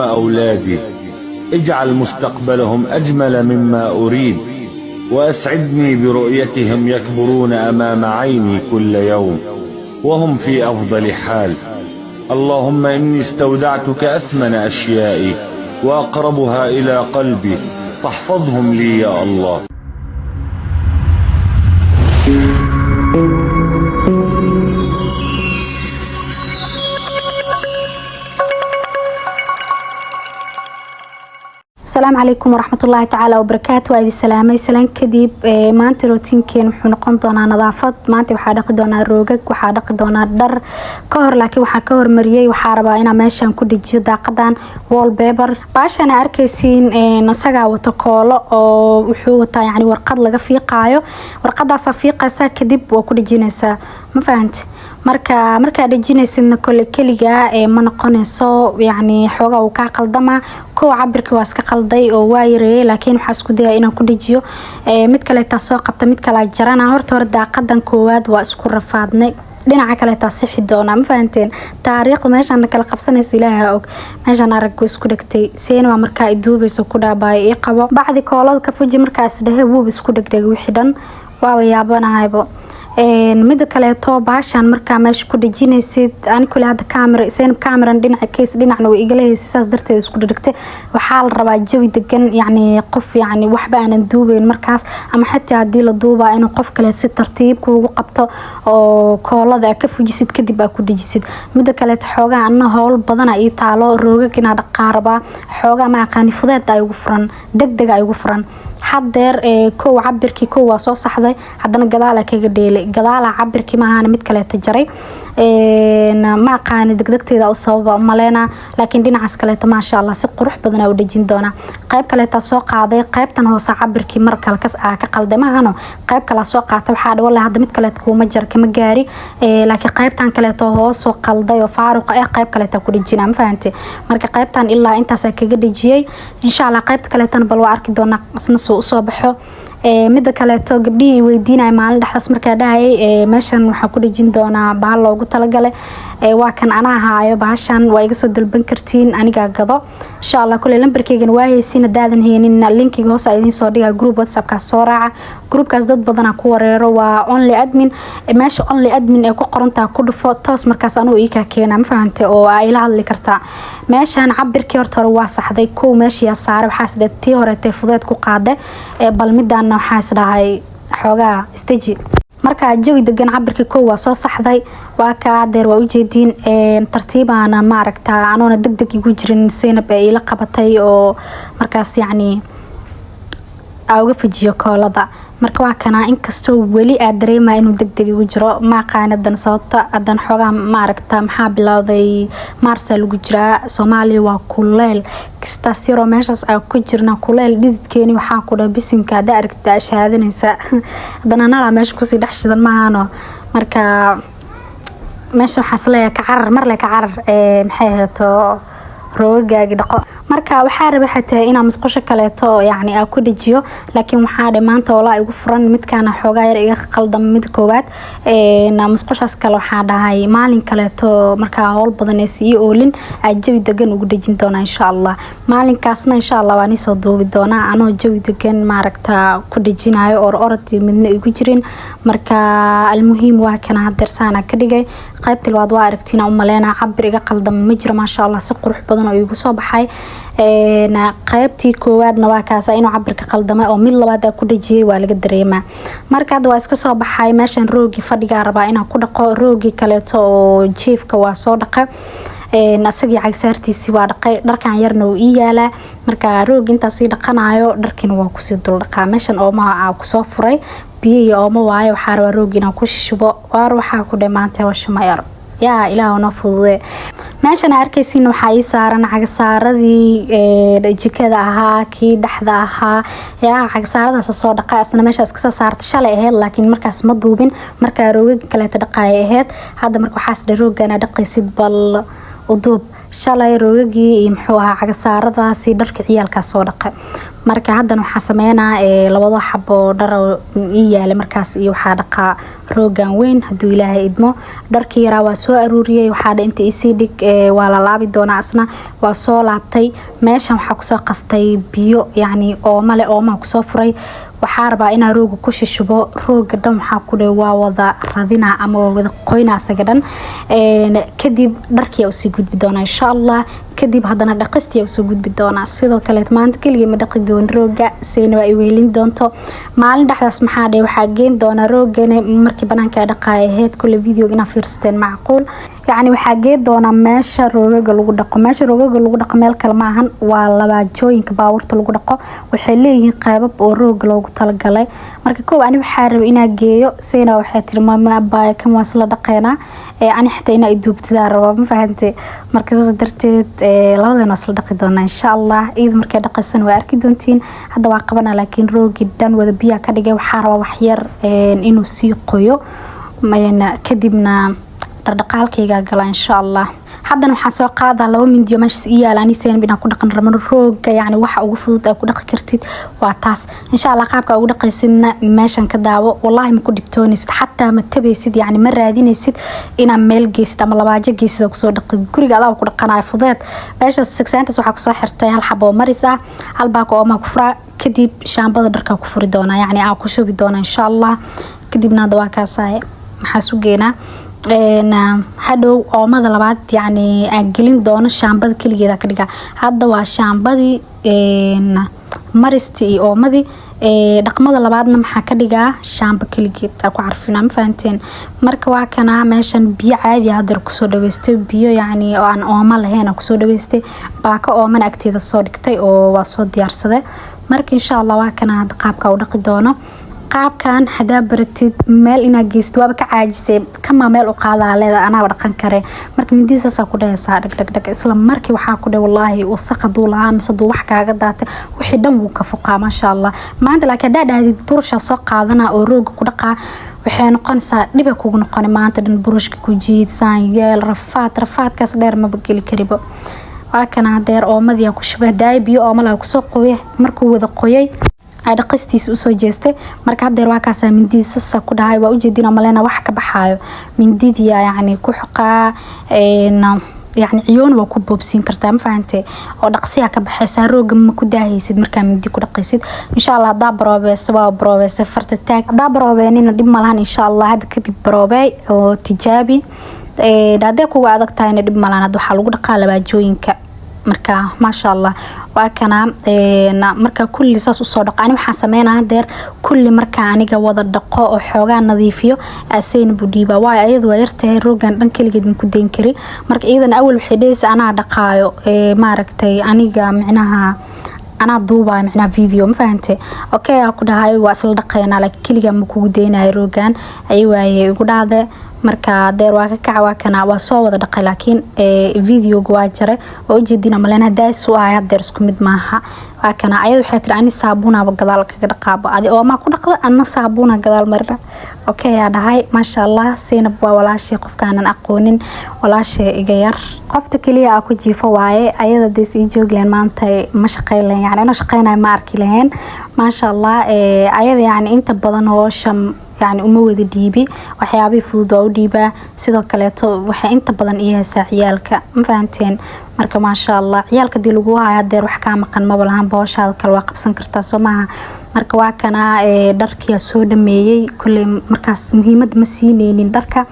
أولادي، اجعل مستقبلهم أجمل مما أريد، وأسعدني برؤيتهم يكبرون أمام عيني كل يوم وهم في أفضل حال. اللهم إني استودعتك أثمن أشيائي وأقربها إلى قلبي، فاحفظهم لي يا الله. Asalaamu calaykum waraxmatullaahi tacaala wabarakaatu. Waa idin salaamay. Salaan kadib, maanta routine-keen wuxuu noqon doonaa nadaafad. Maanta waxaa dhaqi doonaa roogag, waxaa dhaqi doonaa dhar ka hor, laakiin waxaa ka hormariyey, waxaa rabaa inaa meeshan ku dhejiyo daaqadan wallpaper. Baashan arkaysiin, isagaa wato koolo oo wuxuu wataa yani warqad laga fiiqaayo. Warqadaasaa fiiqaysaa, kadib waa ku dhejinaysaa, ma fahanti? Marka markaa dhejinaysidna kole keligaa ee ma noqonayso, yacni xoogaa uu kaa qaldamaa. Kow cabirkii waa iska qalday oo waa yareeyay, laakiin waxaa isku daya inaan ku dhejiyo. Mid kaleetaa soo qabta, mid kalaa jarana. Horta hore daaqadan koowaad waa isku rafaadnay, dhinaca kaleetaa sixi doonaa, ma fahanteen? Taariikhda meeshaan kala qabsanaysa Ilaaha og. Meeshaan araggu isku dhegtay seen waa markaa iduubayso ku dhaabaayo ii qabo bacdi koolada ka fuji. Markaa isdhehe wuuba isku dhegdhegay, wixii dhan waaba yaabanahaybo. Mida kaleeto, baashan markaa meesha ku dhejinaysid, ani kule hadda camera Zainab cameran dhinaca case dhinacna way igala haysay, saas darteed isku dhegtay. Waxaa la rabaa jawi degan, yacni qof yacni waxba aanan duubeyn markaas, ama xitaa haddii la duubaa inuu qof kale si tartiib kuugu qabto oo koolada ka fujisid, kadib aa ku dhejisid. Mida kaleeto, xoogaa anna howl badana ii taalo, roogag inaa dhaqaa rabaa. Xoogaa ma aqaani, fudeed ay ugu furan, deg deg ay ugu furan. Hadeer kow cabirkii kow waa soo saxday, haddana gadaala kaga dheelay, gadaala cabirkii maahaana mid kaleeta jaray. Ma aqaani degdegteeda u sababa maleena, laakiin dhinacaas kaleeta maasha Allah si qurux badan u dhejin doonaa. Qayb kaleeta soo qaaday, qaybtan hoose cabirkii mar kale ka qalday maahano, qayb kale soo qaatay. Waxaa dhaw wallahi hadda mid kaleeta kuuma jar kama gaari, laakiin qaybtan kaleeto hoosoo qalday oo faaruqa ah qayb kaleeta ku dhejinaa, ma fahantay? Marka qaybtan ilaa intaasaa kaga dhejiyey. Insha Allah qaybta kaleetana bal waa arki doonaa isna soo usoo baxo. Mida kaleeto, gabdhihii weydiinaya maalin dhexdaas markaa dhahayay meeshan waxaa ku dhejin doonaa bahal loogu talagalay, waa kan anaa haayo. Bahashan waa iga soo dalban kartiin, anigaa gado insha Allah. Kule lambarkeygana waa haysiin, hadaadan haynin linkiga hoos idiin soo dhiga. Group WhatsAppkaas soo raaca, groupkaas dad badanaa ku wareero. Waa only admin, meesha only admin ee ku qorantaa ku dhufo toos, markaas anuu ii kaa keena, ma fahante? Oo aa ila hadli kartaa. Meeshan cabirkii horta hore waa saxday. Kow meeshiyaa saaray, waxaa isdhe tii horeetay fudeed ku qaada, bal midaana waxaa isdhahay xoogaa staji. Marka jawi degan cabirkii kow waa soo saxday, waa ka adeer waa ujeediin. Tartiibaana maaragta anoona deg deg igu jirin Zaynab ee ila qabatay oo markaas yacni aa uga fujiyo koolada. Marka waa kanaa, inkastoo weli aa dareemaya inuu deg deg igu jiro, ma aqaan hadan sababta. Hadan xoogaa maaragta maxaa bilowday, Maarsaa lagu jiraa, Soomaaliya waa kuleyl. Kastaas yaroo meeshaas aa ku jirna kuleyl dhididkeeni waxaa ku dhaha bisinka haddaa aragta shahaadanaysa. Haddana nalaa meesha kusii dhex shidan maahano. Marka meesha waxaa isleeyahay ka carar marle, ka carar, maxay ahayto, roogagaagi dhaqo. Marka waxaa rabay xataa inaa musqusho kaleeto yacni aa ku dhejiyo, laakiin waxaa dhe maanta olaa igu furan, midkaana xoogaa yar iga qaldama. Mid koowaad musqushaas kale waxaa dhahay maalin kaleeto markaa howl badan ee sii oolin aa jawi degan ugu dhejin doonaa insha Allah. Maalinkaasna insha Allah waa niisoo duubi doonaa anoo jawi degan maaragta ku dhejinayo or orodii midna igu jirin. Marka almuhiim waa kana hadeer saana ka dhigay. Qaybta labaad waa aragtiina u maleynaa, cabir iga qaldama ma jiro, maasha Allah si qurux badan oo igu soo baxay. Qaybtii koowaadna waa kaasa inuu cabirka qaldamay oo mid labaad aa ku dhejiyay waa laga dareemaa. Marka hadda waa iska soo baxay. Meeshan roogii fadhigaa rabaa inaan ku dhaqo, roogii kaleeto oo jiifka waa soo dhaqay, asagii cagsaartiisii waa dhaqay, dharkan yarna wuu ii yaalaa. Marka roog intaasii dhaqanayo, dharkiina waa kusii dul dhaqaa. Meeshan oomaha aa kusoo furay, biyo iyo oomo waayo. Waxaa rabaa roogi inaan ku shubo waar, waxaa ku dhamaantay hawsha yar yaa Ilaah noo fududee. Meeshan arkaysiin waxaa ii saaran cagasaaradii jikada ahaa, kii dhexda ahaa yaa cagasaaradaas soo dhaqa, isna meeshaas kasoo saarta. Shalay ahayd, laakiin markaas ma duubin, markaa roogaga kaleeta dhaqaaya ahayd. Hadda marka waxaas dhe roogana dhaqaysid bal uduub. Shalay roogagii iyo muxuu ahaa cagasaaradaasi dharka ciyaalkaa soo dhaqay. Marka haddana waxaa sameynaa labado xabo dhar ii yaala markaas iyo waxaa dhaqaa roogan weyn hadduu Ilaahay idmo. Dharkii yaraa waa soo aruuriyey, waxaa dha inta isii dhig, waa la laabi doonaa asna. Waa soo laabtay. Meeshan waxaa kusoo qastay biyo, yacni ooma leh, oomaha kusoo furay. Waxaa rabaa inaa rooga ku shishubo. Rooga dhan waxaa ku dhe waa wada radinaa ama waa wada qoynaa asaga dhan. Kadib dharkii usii gudbi doonaa insha Allah. Kadib haddana dhaqistii usoo gudbi doonaa. Sidoo kaleet maanta keligii ma dhaqi doon rooga, seyna waa i wehelin doonto. Maalin dhexdaas maxaa dhe waxaa geen doonaa roogana markii banaanka dhaqaaya ahayd. Kule video inaa fiirsateen macquul. Yacni waxaa geen doonaa meesha roogaga lagu dhaqo. Meesha roogaga lagu dhaqo meel kale maahan, waa labaajooyinka baabuurta lagu dhaqo. Waxay leeyihiin qeybab oo rooga loogu talagalay. Marka kow ani waxaa rabay inaa geeyo. Seyna waxay tiri, "Mama abaaya, kan waa isla dhaqeynaa, ani xitaa inaa iduubtidaa rabaa." Ma fahante? Marka saas darteed labadana waa isla dhaqi doonaa insha Allah. Iyada markay dhaqaysan waa arki doontiin. Hadda waa qabanaa, laakiin roogii dhan wada biyaa ka dhigay. Waxaa rabaa waxyar inuu sii qoyo, kadibna dhardhaqaalkaygaa gala insha Allah. Haddana waxaan soo qaadaa laba mindiyo meeshaas ii yaala. Ani Seynab inaan ku dhaqan rabno rooga, yacni waxa ugu fudud aad ku dhaqi kartid waa taas. Insha Allah qaabka ugu dhaqaysidna meeshan ka daawo. Wallaahi ma ku dhibtoonaysid, xataa ma tabaysid, yacni ma raadinaysid inaad meel geysid ama labaajo geysid oo kusoo dhaqid. Guriga adaa ku dhaqanayo fudeed. Meeshaas sigsaantaas waxaa kusoo xirtay hal xabo oo maris ah, hal baako oomaa ku furaa. Kadib shaambada dharkaa ku furi doonaa, yacni aan ku shubi doonaa insha Allah. Kadibna hadda waa kaasaye. Maxaa sugeynaa? Hadhow oomada labaad, yacni aan gelin doono shaambada keligeeda ka dhigaa. Hadda waa shaambadii, maristii iyo oomadii. Dhaqmada labaadna maxaa ka dhigaa? Shaamba keligeed aa ku carfinaa. Ma fahanteen? Marka waa kanaa. Meeshan biyo caadi hadeer kusoo dhaweystay, biyo yacni oo aan ooma lahayn aan kusoo dhaweystay. Baako oomana agteeda soo dhigtay oo waa soo diyaarsaday. Marka insha Allah waa kana hadda qaabka u dhaqi doono. Qaabkan hadaa baratid, meel inaad geysid waaba ka caajisay, kamaa meel u qaadaa leeda, anaaba dhaqan kare. Marka mindida saasaa ku dhahaysaa, dhag dhag dhag, isla markii waxaa ku dheh wallaahi wasaq haduu lahaa mise haduu wax kaaga daatay, wixii dhan wuu ka fuqaa, maasha Allah. Maanta laakiin haddaa dhahdid burushaa soo qaadana oo rooga ku dhaqaa, waxay noqonaysaa dhiba kugu noqona. Maanta dhan burushka ku jiid, saan yeel, rafaad. Rafaadkaas dheer maba geli karibo. Waa kana hadeer oomadii ku shubay. Daaya biyo oomala kusoo qoyay. Markuu wada qoyay ay dhaqistiisa usoo jeestay. Marka hadeer waa kaasaa, mindida sasa ku dhahay. Waa ujeedin maleyna wax ka baxaayo mindidiya, yacni ku xoqaa, yacni ciyoon waa ku boobsiin kartaa. Ma fahante? Oo dhaqsiyaa ka baxaysaa, rooga ma ku daahaysid markaa mindi ku dhaqaysid insha Allah. Haddaa baroobeesa, waa baroobeesa, farta taag. Haddaa baroobeenina dhib malahan insha Allah. Hadda kadib baroobey oo tijaabi. Hadday kuga adag tahayna dhib malahan. Hadda waxaa lagu dhaqaa labaajooyinka. Marka maasha Allah waa kana. Marka kulli saas usoo dhaqo, ani waxaan sameynaa hadeer kulli marka aniga wada dhaqo oo xoogaa nadiifiyo, asayna buu dhiibaa, waayo ayadu waa yartahay, roogan dhan keligeed ma ku dayn kari. Marka iyadana awal waxay dhehaysa anaa dhaqaayo, maaragtay, aniga micnaha anaa duubaayo micnaha video. Ma fahante? Okay aa ku dhahay, waa isla dhaqaynaa, laakiin keligaa ma kugu daynayo roogan ay waaye igu dhahde. Marka deer waa ka kaca. Waa kana, waa soo wada dhaqay, laakiin videoga waa jaray. Waa ujeedina malen hadaa su ahay. Hadeer isku mid maaha. Waa kana. Ayada waxay tiri, ani saabuunaaba gadaal kaga dhaqaabo, adi oomaa ku dhaqda, anna saabuuna gadaal marina. Okay aa dhahay. Maasha Allah, Seynab waa walaashay. Qofkaanan aqoonin, walaashay iga yar, qofta keliya aa ku jiifo waaye. Ayada dees ii joogi lahayn maanta ma shaqeyn lahayn, yani inoo shaqeynayo ma arki lahayn. Maasha Allah, ayada yani inta badan hoosha yani uma wada dhiibi, waxyaabihii fudud waa u dhiibaa. Sidoo kaleeto waxay inta badan ii haysaa ciyaalka. Ma fahanteen? Marka maasha Allah, ciyaalka hadii lagu hayo hadeer wax kaa maqan maba lahan, booshaada kale waa qabsan kartaa, soo maaha? Marka waa kana, dharkiyaa soo dhameeyey. Kolley markaas muhiimad ma siineynin dharka.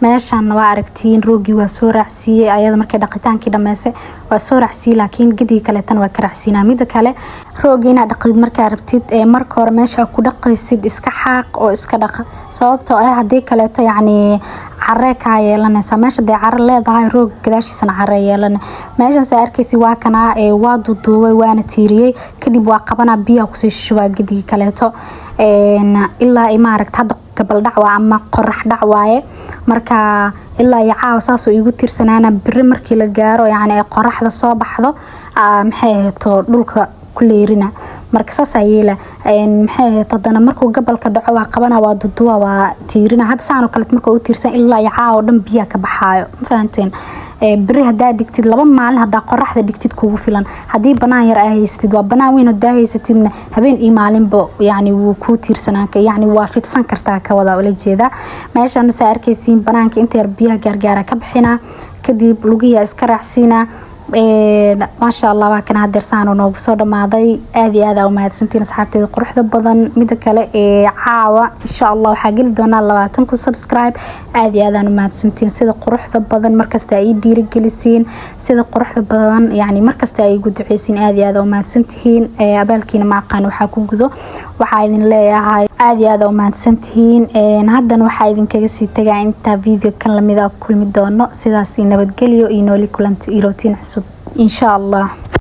Meeshan waa aragtiin, roogii waa soo raacsiiyey. Ayada markay dhaqitaankii dhameysay waa soo raacsiiyey, laakiin gadigii kaleetana waa ka raacsiinaa. Mida kale, roogi inaad dhaqdid markaa rabtid, ee marka hore meesha ku dhaqaysid iska xaaq oo iska dhaqa, sababtoo ah haddii kaleeto yacni caree kaa yeelanaysaa meesha. Dee care leedahay, roog gadaashiisana care yeelana. Meeshan saa arkaysi waa kanaa, ee waa duuduubay, waana tiiriyey. Kadib waa qabanaa, biyaha kusii shubaa gadigii kaleeto ilaa i maaragta hadda gabaldhac waa ama qorax dhac waaye. Marka ilaa iyo caawa saasoo igu tiirsanaana. Beri markii la gaaro, yacni ay qoraxda soo baxdo, maxay ahayto, dhulka ku leerina. Marka Marka saasaa yeela. Maxay ahayd, haddana markuu gabalka dhaco waa qabana, waa duduwa, waa tiirina. Hadda saan oo kaleet marka u tiirsan ilaa iyo caawa dhan biyaha ka baxaayo, ma fahanteen? Beri hadaa dhigtid, 2 maalin hadaa qoraxda dhigtid kugu filan. Haddii banaan yar aa haysatid, waa banaan weyn hadaa haysatidna, habeen iyo maalinba yani wuu kuu tiirsanaan, yani waa fidsan kartaa, ka wada ula jeeda. Meeshan saa arkaysiin, banaanka inta yar biyaha gaargaara ka bixinaa, kadib lugihiia iska raacsiinaa. Maasha Allah, waa kana hadeer saan noogu soo dhamaaday. Aad iyo aad aa umahadsantiin, asxaabteeda quruxda badan. Mida kale ee caawa, insha Allah, waxaa geli doonaa 20,000 subscribe. Aad iyo aad aan umahadsantiin sida quruxda badan markasta ay dhiirigelisiin, sida quruxda badan yani markasta ay igu duceysiin. Aad iyo aad aa umahadsantihiin. Abaalkiina ma aqaan waxaa ku gudo. Waxaa idin leeyahay aad iyo aad aa umahadsantihiin. Haddana waxaa idinkaga sii tagaa intaa video kan lamid a kulmi doono. Sidaas nabadgelyo iyo nooli kulanti iyo routine cusub, insha Allah.